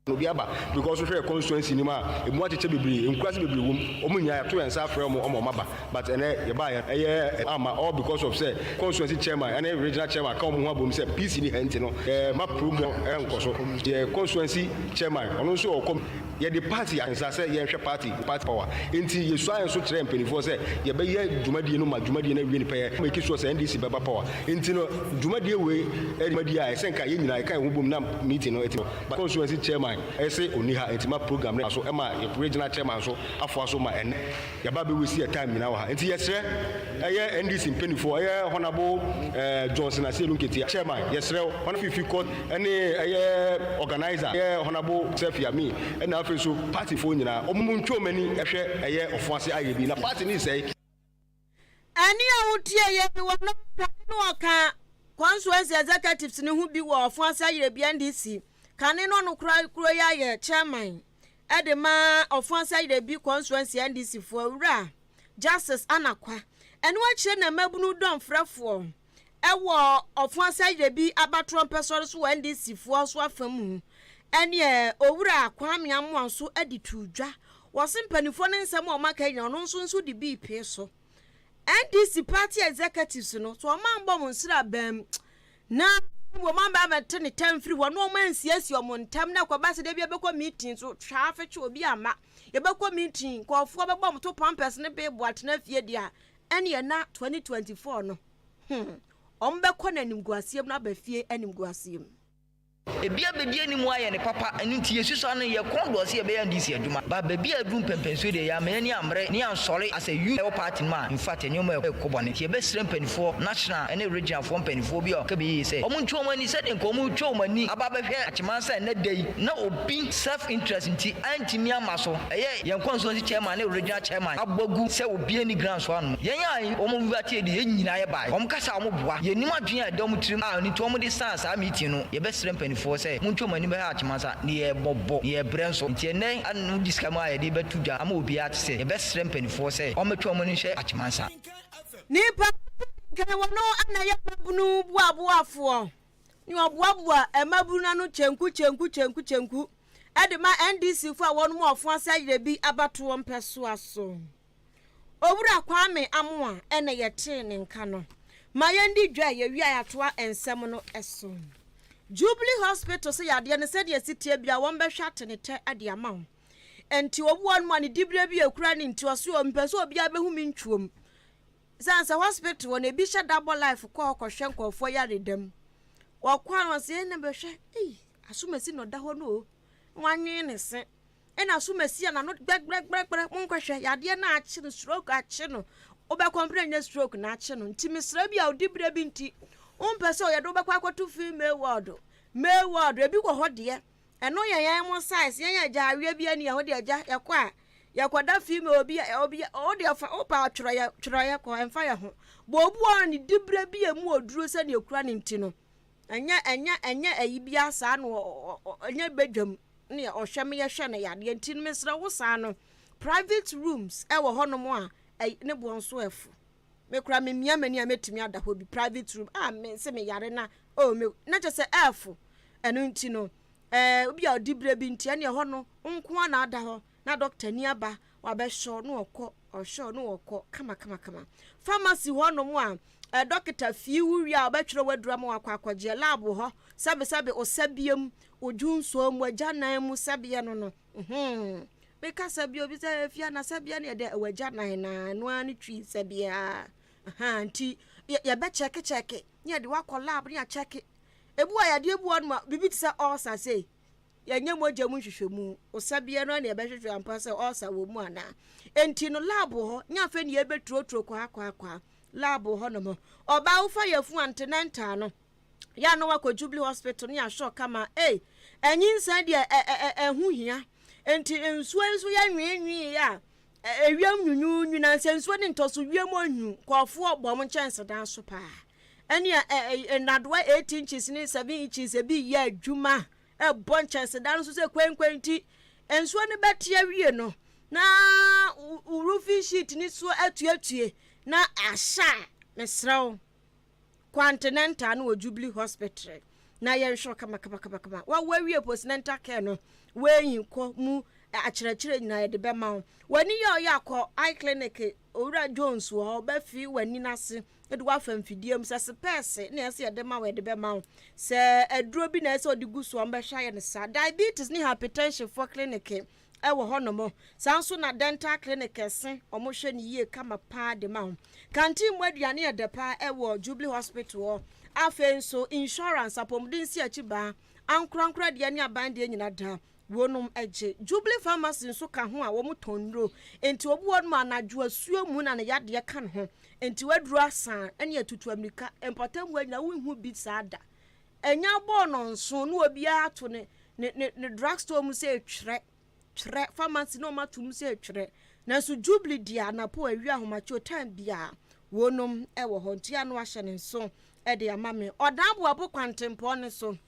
Obi aba because wohwɛ constituency nim a emu akyekyɛ bebree, nkurase bebree wɔ mu. Ɔmo nyinaa yɛato yɛn nsa afrɛ ɔmo ɔmo ɔmo aba, but ɛnɛ yɛbaa yɛ ɛyɛ ama all because of sɛ constituency chairman ɛne regional chairman ka ɔmo ho abom sɛ PC ni ha nti no ɛɛ ma program ɛnkɔ so. Yɛ constituency chairman ɔno nso ɔkɔ. Yɛde party nsa sɛ yɛnhwɛ party, party power. Enti yɛsuaeɛ nso kyerɛɛ mpanimfoɔ sɛ yɛbɛyɛ dwumadie no ma dwumadie no awie ne pɛyɛ, make sure sɛ NDC bɛba power. Enti no dwumadie wei yɛ dwumadie a ɛsɛ nka yɛn nyinaa yɛka yɛn ho bom na meeting no atumi but constituency chairman se ɔnni ha enti ma program no so ma regional chairman nso afoa so ma ɛnnɛ yɛaba abɛ waste yɛn time nyinaa wɔ ha. Enti yɛsrɛ ɛyɛ NDC mpaninfoɔ, ɛyɛ Honourable Johnson Asiedu Nketia, chairman, yɛsrɛ wo, Honourable Fifi Kɔ ɛne ɛyɛ organiser, ɛyɛ Honourable Seth Yamii, ɛna afei nso party foɔ nyinaa, wɔn ntwe wɔn ani hwɛ ɛyɛ Ɔfoase ayɛ bi na party no nsɛe. Ɛnne a wotieeɛ no, wɔn kane no ɔka constituency executives no ho bi wɔ Ɔfoase Ayerɛbi NDC. Kane no ɔno kora kuro yi ayɛ chairman de ma Ɔfoase Ayerɛbi constituency NDC foɔ, Owura Justice Anakwa. Ɛno akyire na mmabunu dɔmfrɛfoɔ wɔ Ɔfoase Ayerɛbi abatoɔ mpɛsɔre so wɔ NDC foɔ so afa mu. Ɛneɛ Owura Kwame Amoah nso de too dwa. Wɔse mpaninfoɔ no nsɛm a wɔaka nyinaa ɔno nso nso de bi repee so. NDC party executives no so wɔn ambɔ wɔn nsraban na wɔn aba abɛte ne tɛm firi hɔ na wɔn ansiesie wɔn ntɛm na ɛkɔba sɛ da bi yɛbɛkɔ meeting so twaa fetwe obi amma yɛbɛkɔ meeting nkurɔfoɔ bɛbɔ wɔn to pampers ne beebo atena fie deɛ a ɛneɛ na 2024 no hmm wɔn bɛkɔ no animguaseɛ mu na aba fie animguaseɛ mu. Ebi abedi anim ayɛ no papa, ɛno nti yɛsusua no, yɛ kɔn dɔ sɛ yɛbɛyɛ NDC adwuma, but baabi a aduru mpɛnpɛnsoɔ deɛ yɛamma yɛn ani ammere ne yɛansɔre as a youth ɛwɔ party no mu a, infact nneɛma ɛrekɔ bɔne. Nti yɛbɛsrɛ mpaninfoɔ, national ne regional foɔ mpaninfoɔ bi a wɔka bi yie sɛ wɔn ntwe wɔn ani sɛdeɛ nka wɔn retwe wɔn ani aba abɛhwɛ Akyemansa ɛnnɛ da yi na obi self interest nti antumi amma so. Ɛyɛ yɛn constituency chairman ne regional chairman abɔ agu sɛ obiara nni ground so anom. Yɛn a wɔn invite yɛn deɛ yɛn nyinaa yɛbaeɛ. Wɔn kasa a wɔn boa. Yɛnnim adwene a ɛda wɔn tirim a ɛno nti wɔn de saa saa meeting no. Yɛbɛsrɛ mpaninfoɔ sɛ montwe mo ani bɛhwɛ Akyemansa ne yɛrebɔbɔ ne yɛrebrɛ nso. Nti ɛnnɛ ano di sika mu a yɛde bɛto dwa ama obiara ate sɛ yɛbɛsrɛ mpaninfoɔ sɛ wɔmmɛtwe wɔn ani nhwɛ Akyemansa. Nnipa pii kan wɔn na ɛyɛ mmabunu boaboafoɔ. Ne ɔboaboa mmabunu no ano kyenku kyenku kyenku kyenku de ma NDC fo a wɔnom ɔfo ase ayerɛ bi abatoɔ mpɛsoa so. Owura Kwame Amoah na yɛtee ne nka no. Ma yɛndi dwa a yɛwie a yɛatoa nsɛm no so. Jubilee Hospital sɛ yadeɛ no sɛdeɛ ɛsi teɛ biara wɔbɛhwɛ ate ne tɛ de ama wo. Nti obi wɔ nom a ne diberɛ bi a ɛkura no nti ɔse ɔmpɛ sɛ obiara bɛhu me ntwom. Sane sɛ hospital hɔ no ebi hyɛ da bɔ life kɔ hɔ kɔhwɛ nkurɔfoɔ yare dam. Wɔkɔ a na wɔsɛ ɛna bɛhwɛ ei asomasi na ɔda hɔ no o. Na wanwene ne se. Ɛna asomasi a n'ano gbɛgbɛgbɛgbɛ monkɔhwɛ yadeɛ no akye no stroke akye no. Wobɛkɔ mpena nyɛ stroke na akye no. Nti mesrɛ bi a ɔdi berɛ bi nti wompɛ sɛ ɔyɛ de wobɛkɔ akɔto female ward. Male ward ebi wɔ hɔ deɛ Ɛno yɛ yɛn mo size yɛn agya aweɛ bi ani ɛho deɛ agya yɛkɔ a yɛkɔda female obi obi o deɛ fa o pa twerɛ yɛ twerɛ yɛ kɔ ɛnfa yɛ ho bɔ obi wɔ ne dibrɛ bi emu oduro sɛ deɛ ekura ne nti no ɛnyɛ ɛnyɛ ɛnyɛ ɛyi bi asaa no ɛnyɛ bedwam ne ɔhwɛ me yɛhwɛ no yadeɛ nti no mesrɛ wo saa no private rooms ɛwɔ hɔnom a ne boɔ nso ɛfo. Me koraa me mia m'ani a mɛtumi ada hɔ bi private room a me se me yare na oh me na kyɛ sɛ ɛɛfo ɛno nti no ɛɛ obi a ɔdi berɛ bi nti ɛne ɛhɔ no nko a na ada hɔ na dɔkta ni aba wabɛhwɛ no ɔkɔ ɔhwɛ no ɔkɔ kama kama kama pharmacy hɔ nom a ɛ dɔkta fie wo wie a ɔbɛtwerɛ waduru ama wakɔ akɔgyeɛ lab hɔ sɛbesɛbe osɛbea mu odwonsoɔ mu agyanan mu sɛbeɛ no no hmm Me kasa bi obi sɛ efia na sɛbea ne ɛdɛ ɛwɔ agya nan na ɛno ara ne twi sɛbea ahaa nti yɛbɛ kyɛke kyɛke ne yɛde wakɔ lab ne akyɛke ebu a yadeɛ bu hɔ nom a biribi te sɛ ɔɔsa sei yɛnyɛ mogya mu nhwehwɛmu osɛbea no na yɛbɛhwehwɛ ampa sɛ ɔɔsa wɔ mu anaa nti no lab hɔ nyɛ afei ne yɛbɛturoturo kwaa kwaa kwaa lab hɔ nom ɔbaa wofa yɛfu antenantal no yɛ a na wakɔ Jubilee Hospital ne yɛahwɛ kama ei ɛnyinsɛn deɛ ɛho hia nti nsuo yi nso yɛ nweenwee a ewiem nwunwunwu na sɛ nsuo ne ntɔ so wiem onwu nkurɔfoɔ bɔ wɔn nkyɛnsedan so paa ɛne nnadoa 8 inches ne 7 inches ebi yɛ adwuma ɛbɔ nkyɛnsedan no so sɛ kwenkwen nti nsuo no bɛte awie no na roofing sheet ne so atuatue na ahyɛ a mesrɛ wo Continental no wɔ Jubilee Hospital na yɛnhwɛ wo kamakamakama. Wawo awie postnatal care no, woayi kɔ mu akyerɛkyerɛ nyinaa yɛde bɛma wo. W'ani yɛ ɔyɛ akɔ eye clinic Owura Jones wɔ hɔ, ɔbɛfi w'ani no ase de woafa mfidie mu. Sɛ sepɛɛse na ɛsɛ yɛde ma wo yɛde bɛma wo. Sɛ aduro bi na ɛsɛ ɔde gu so a wɔbɛhwɛ ayɛ no saa. Diabetes ne hypertension foɔ clinic. wɔ hɔnom. Saa nso na dental clinic kɛse, wɔhwɛ no yie kama paa de ma wo. Canteen mu aduane yɛ dɛ paa wɔ Jubilee Hospital hɔ. Afei nso insurance, apɔmuden nsiakyibaa, ankorankora deɛ ne aban deɛ nyina da wɔnom gye. Jubilee Pharmacy nso ka ho a wɔtɔn nnuro. Nti obi wɔ hɔnom a anadwo asuo mu na ne yadeɛ ka ne ho. Nti waduru asa ne atutu amirika. Mpɔtam hɔ nyina wonhu bi saa da. Ɛnya bɔɔ nɔnson na obiara ato ne ne ne ne drug store mu sɛ twerɛ twerɛ pharmacy na wɔn ato mu sɛ twerɛ. Nanso Jubilee deɛ anapɔ awia ahomakye o time biara wɔnom wɔ hɔ. Nti ano ahyɛ ne nso de ama me. Ɔdan Boabo kwantempɔn no so.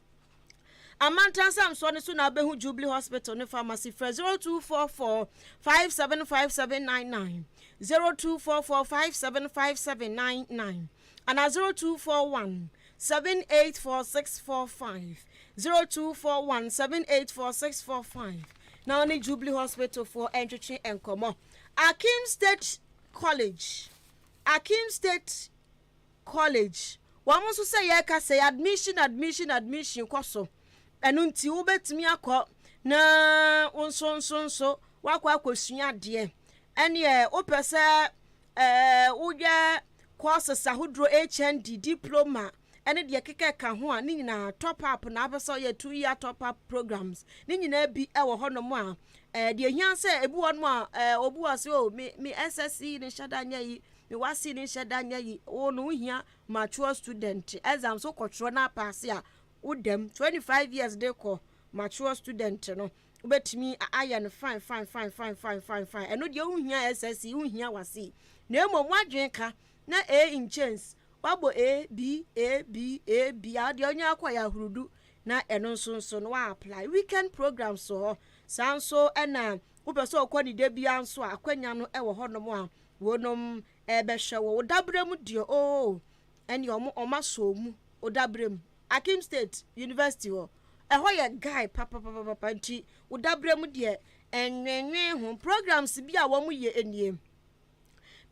Amantan Samsoɔ no so na wobɛhu Jubilee Hospital ne Pharmacy. Frɛ 0244 575799, 0244 575799 anaa 0241 784645, 0241 784645 na wɔne Jubilee Hospital foɔ ntwetwe nkɔmmɔ. Akim State College, Akim State College, wɔn nso sɛ yɛreka sɛ admission, admission, admission kɔ so. Ɛno nti wobɛtumi akɔ na wo nso nso nso wakɔ akɔsua adeɛ. Ɛneɛ wopɛ sɛ woyɛ courses ahodoɔ, HND, diploma ɛne deɛ keka ka ho a, ne nyinaa top up na apɛ sɛ ɔyɛ 2 year top up programs ne nyinaa bi ɛwɔ hɔnom a deɛ hia sɛ ebi wɔ nom a obi wɔ sɛ o me SSC ne nhyɛ da nyɛ yi, me WASSCE ne nhyɛ da nyɛ yi. Wo no wohia mature student exam so kɔtwerɛ na apaase a wodam 25 years de kɔ. Mature student no wobɛtumi ayɛ no fine fine fine fine fine fine fine. Ɛno deɛ wohia SSC, wohia WASSCE, na mmom woadwene ka na A in chains wabɔ A B A B A B a deɛ ɔnyɛ akɔ yɛ ahurudu na ɛno nso nso no wa apply. Weekend programs wɔ hɔ saa nso, ɛna wopɛ sɛ ɔkɔ ne da bia nso a, akwanya no ɛwɔ hɔnom a wɔnom ɛbɛhwɛ wɔ wo dabrɛ mu deɛ oo ɛne ɔmo asɔ mu wo dabrɛ mu. Akim State University hɔ, ɛhɔ yɛ guy papapapapa, nti wo dabrɛ mu deɛ ɛnwenwen ho. Programs bi a wɔn yɛ nie: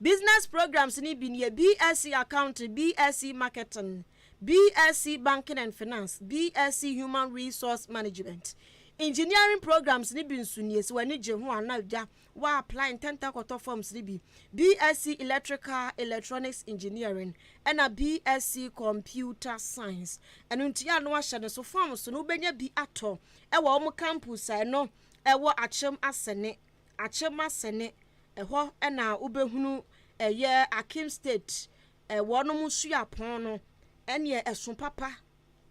business programs ni bi nie: BSc Accounting, BSc Marketing, BSc Banking and Finance, BSc Human Resource Management. Engineering programs ni bi nso nie. Sɛ w'ani gye ho ana gya wa apply ntɛntɛn kɔtɔ forms ni bi: BSc Electrical Electronics Engineering ɛna BSc Computer Science. Ɛno nti a no ahyɛ no so forms no wobɛnya bi atɔ ɛwɔ wɔn campus a ɛno ɛwɔ Akyem Asɛne. Akyem Asɛne ɛhɔ ɛna wobɛhunu ɛyɛ Akim State ɛwɔnom suapɔn no. Ɛneɛ ɛso papa,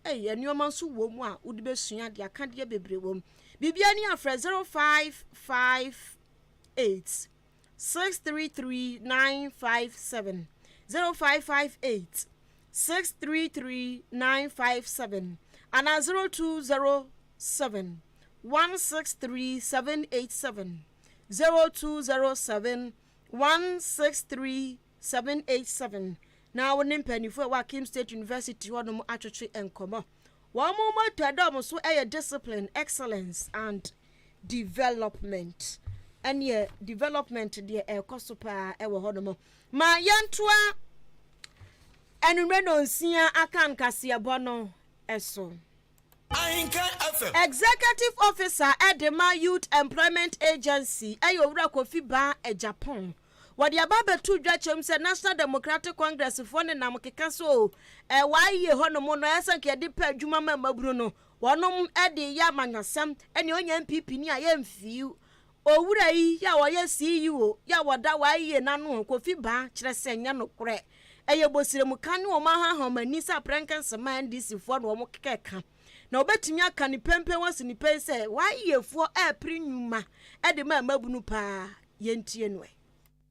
ɛyɛ nneɛma nso wɔ mu a wode bɛsua de akadeɛ bebree wɔ mu. Biribia ni afrɛ 0558 633 957, 0558 633 957 anaa 0207 163 787, 0207 163 787 na wo ne mpanimfoɔ a ɛwɔ Akim State University hɔnom atwetwe nkɔmmɔ. Wɔn mo motto ɛdɔm so yɛ "Discipline, excellence and development". Ɛneɛ development deɛ ɛrekɔ so paa ɛwɔ hɔnom. Ma yɛntoa enumere nonsia aka nkaseɛbɔ no ɛso. Executive Officer ɛde Youth Employment Agency ɛyɛ Owura Kofi Baa Japan. Wɔde aba abɛto dwa kyɛm sɛ National Democratic Congress foɔ ne nam keka so ɛwɔ ayie hɔnom no ɛsɛ nka yɛde pɛ adwuma ma mmabunu no, wɔnom ɛde yɛ amanyɔsɛm. Ɛne onya NPP ni a yɛmfiw owura yi yɛ a wɔyɛ CEO yɛ a wɔda wɔayie n'ano. Kofi Baa kyerɛ sɛ nyɛ nokorɛ, ɛyɛ bosiremu ne wɔn ahaham ani sɛ aprɛnkɛnsɛmma NDC foɔ na wɔn keka ka na wɔbɛtumi aka ne pɛmpɛn wɔ si ne pɛn sɛ wɔayiefoɔ ɛɛpere nnwuma ɛde ma mmabunu paa. Yɛntie no ɛ.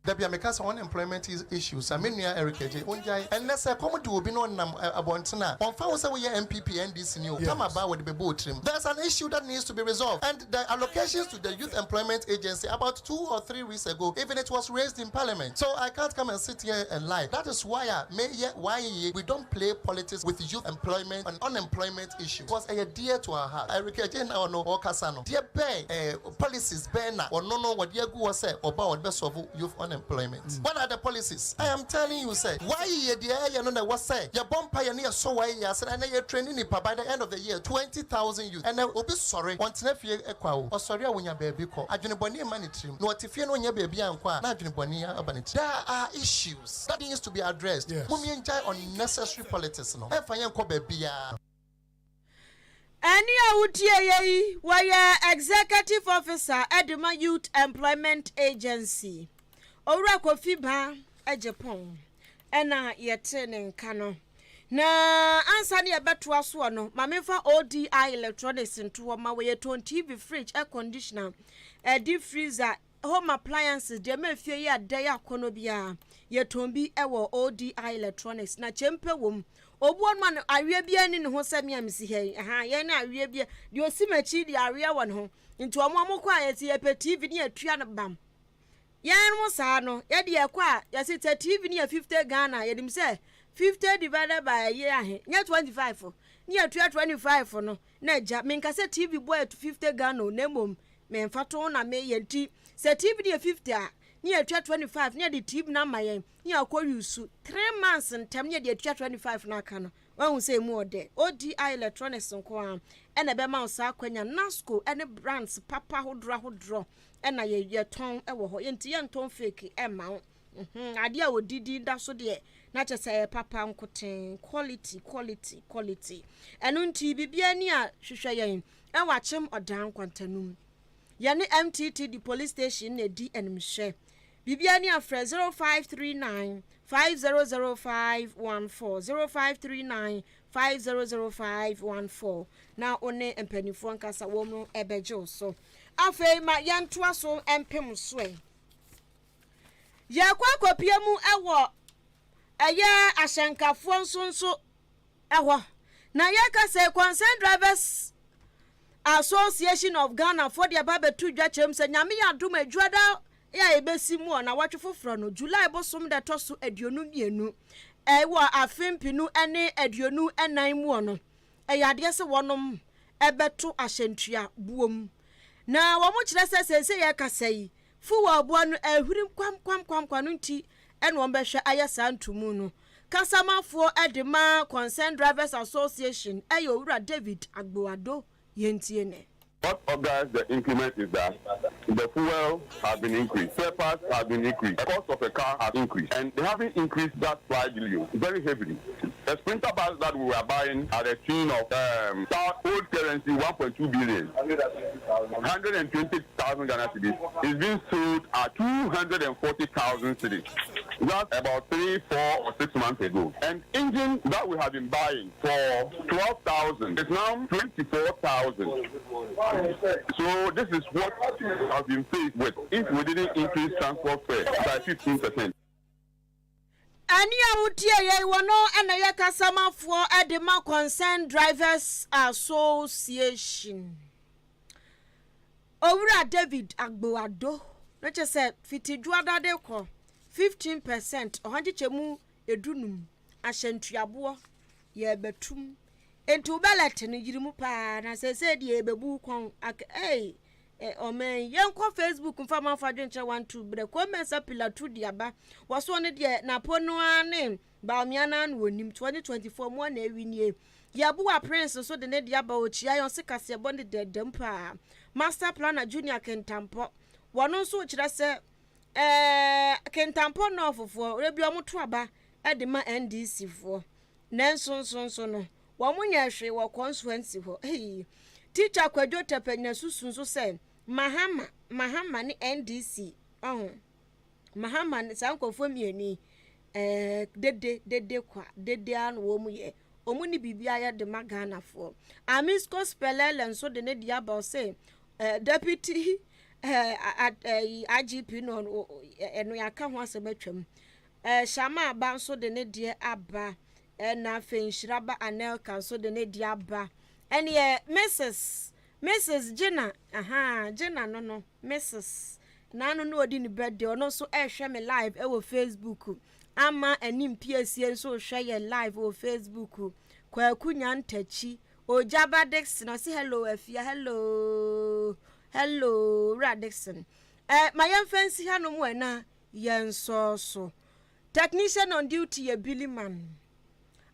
Dabi a meka sɛ unemployment issues a me nua Eric Agye wongyae. Ɛnnɛ sɛ kɔm de obi na ɔnam abɔnten a ɔmfa wo sɛ woyɛ NPP, NDC ni o, tam aba wɔde bɛbɔ otirim. There's an issue that needs to be resolved, and the allocations to the Youth Employment Agency about 2 or 3 weeks ago, even it was raised in Parliament, so I can't come and sit here and lie. That is why a meyɛ why we don't play politics with youth employment and unemployment issue, because ɛyɛ dear to our heart. Eric Agye na ɔno ɔkasa no deɛ bɛn policies bɛn na ɔno no wɔde agu hɔ sɛ ɔba wɔde bɛ solve youth unemployment? What are the policies? I am telling you sɛ wayeyɛ deɛ ɛyɛ no na ɛwɔ sɛ yɛbɔ mpaeɛ ne yɛsɔ wayeyɛ ase na ɛnɛ yɛ training nipa by the end of the year 20,000 youth. Ɛnɛ obi sɔre ɔntena fie kwa o, ɔsɔre a wonya baabi kɔ, adwene bɔne mma ne tirim na ɔte fie na ɔnya baabi ankɔ a na adwene bɔne aba ne tirim. There are issues that needs to be addressed. Mom yɛngyae unnecessary politics no, ɛmfa yɛnkɔ baabiara. Ɛnne a wotieeɛ yi, wɔyɛ Executive Officer de ma Youth Employment Agency, Owura Kofi Ba Agyepong na yɛtee ne nka no. Na ansa ne yɛbɛtoa soɔ no, ma memfa ODI Electronics nto hɔ ma wɔyɛ tɔn TV, fridge, air conditioner, deep freezer, Home appliances, deɛ ɛma efie yɛ dɛ yɛ akɔnnɔ biara, yɛtɔn bi wɔ ODI Electronics na kyɛmpɛ wɔ mu. Obi wɔ nom a no aweɛ biara nni ne ho sɛ me a mesi ha yi. Aha, yɛn ne aweɛ biara, deɛ ɔsi m'akyi deɛ aweɛ wɔ ne ho. Nti wɔn a wɔkɔ a yɛsi yɛpɛ TV ne yɛtua no bam. Yɛn mo saa no, yɛde yɛkɔ a yɛsi sɛ TV ne yɛ 50 Ghana, yɛnim sɛ 50 divided by ɛyɛ ahe, nyɛ 25, ne yɛtua 25 no na agya. Menka sɛ TV bɔ yɛ 50 Ghana o, na mmom Me mfatoho na meyɛ nti sɛ TV no yɛ 50 a ne yɛtua 25 ne yɛde TV no ama yɛn ne yɛakɔ use 3 months ntɛm ne yɛde atua 25 no aka no wahu sɛ emu ɔdɛ. ODI Electronics nko ara ɛna ɛbɛma wo saa akwanya. Nasco ne brands papa ahodoɔ ahodoɔ ɛna yɛtɔn wɔ hɔ yɛnti yɛntɔn fake ɛmma wo. Adeɛ a wɔdi din da so deɛ na kyɛ sɛ ɛyɛ papa nkoten, quality quality quality. Ɛno nti biribiara ni a hwehwɛ yɛn Ɛwɔ Akyem Ɔdan Nkwantanum. Yɛne MTTD Police Station na ɛdi animhwɛ. Biribiara ni a frɛ 0539 500514, 0539 500514 na wo ne mpanimfoɔ nkasa, wɔn bɛgye wo so. Afei ma yɛntoa so mpem so ɛ. Yɛkɔ akɔpie mu wɔ ɛyɛ ahyɛnkafoɔ nso nso Ɛhɔ na yɛka sɛ Concerned Drivers Association of Ghana foɔ de aba abɛto dwa kyerɛ mu sɛ Nyame yɛ adom a Adwuada a yɛbɛsi mu wɔ nawɔtwe foforɔ no, July bosom da ɛtɔ so 22 wɔ afe mpenu ne 24 muɔ no, ɛyɛ adeɛ sɛ wɔnom bɛto ahyɛntua buom. Na wɔn kyerɛ sɛ seesei yɛkasa yi, fuel boɔ no ahuri kwamkwamkwamkwa no nti na wɔn bɛhwɛ ayɛ saa ntomu no. Kasamafoɔ de ma Concerned Drivers Association yɛ Owura David Agboado. Yɛntie ne. What organized the increment is that the fuel has been increased, spare parts have been increased, the cost of a car has increased, and they haven't increased that slightly, very heavily. The sprinter bus that we were buying at a tune of um, old currency 1.2 billion, 120,000 Ghana cedis, is being sold at 240,000 cedis. That's about three, 4, or 6 months ago. And engine that we have been buying for 12,000 is now 24,000. So this is what has been faced with if we didn't increase transport fare by 15%. Ɛnne a wotieeɛ yi, wɔno na ɛyɛ kasamafoɔ de ma Concerned Drivers Association. Owura David Agboado no kyerɛ sɛ fiti dwoada de kɔ 15 percent ɔha nkyekyɛmu 15 ahyɛntuaboɔ yɛrebɛtum. Nti wo bɛlɛte no yiri mu paa na seesei deɛ yɛbɛbu kɔn ak ei ɔman yi. Yɛnkɔ Facebook mfa manfo adwenkyerɛ 1 2 berɛ Kɔmɛnsa Pilatu de aba wɔsoɔ no deɛ napo no ara ne Bawumia no ara na wɔnim 2024 mu na awi nie. Yɛboa Prince nso de ne de aba ɔkyia yɛn ɔse kaseɛbɔ ne dɛdɛm paa. Master Planner Junior Kentampɔ wɔno nso kyerɛ sɛ Kentampɔ Northfoɔ ebi wɔn to aba de ma NDC foɔ nanso nso nso no wɔn nyɛ hwee wɔ constituency hɔ. Hey. Teacher Kwadwo Tɛpɛnyina susu nso sɛ Mahama Mahama ne NDC ɔho Mahama ne saa nkurɔfoɔ mmienu yi dede dede kwa dede ara na wɔn yɛ wɔn ne biribi ayɛ de ma Ghanafoɔ. Amisco Spelele nso de ne deɛ aba ɔsɛ deputy IGP no ɛno yɛaka ho asɛm atwam. Shama aba nso de ne deɛ aba ɛna afei Nhyiraba Anelka nso de ne deɛ aba ɛneɛ Mrs Gina aha Gina no Mrs n'ano no odi ne birthday ɔno nso ɛrehwɛ me live ɛwɔ Facebook ama anim piesie nso rehwɛ yɛn live wɔ Facebook. Kwaku Nyantakyi Ogyaba Dixon ɔsi hello Afia, hello hello Wura Dixon. Ma yɛmfa nsi hanom ɛna. Yɛnsɔɔ so. Technician on duty yɛ Billy Man.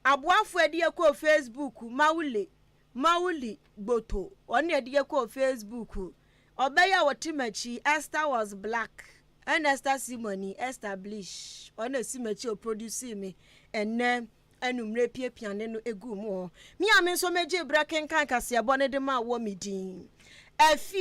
Aboafo a ɛde yɛ kɔɔ Facebook, Mawule, Mawuli Gboto, ɔno na ɛde yɛ kɔɔ Facebook. Ɔbɛyɛ a ɔte m'akyi, Esther was black, ɛna Esther Simoni, Esther Blish, ɔno na ɛsi m'akyi a ɔproducee me ɛnnɛ anwummerɛ piapia ne no guu mu hɔ. Me a me nso megyee berɛ kenkan kaseɛbɔ no de maa wɔ me din. Afi.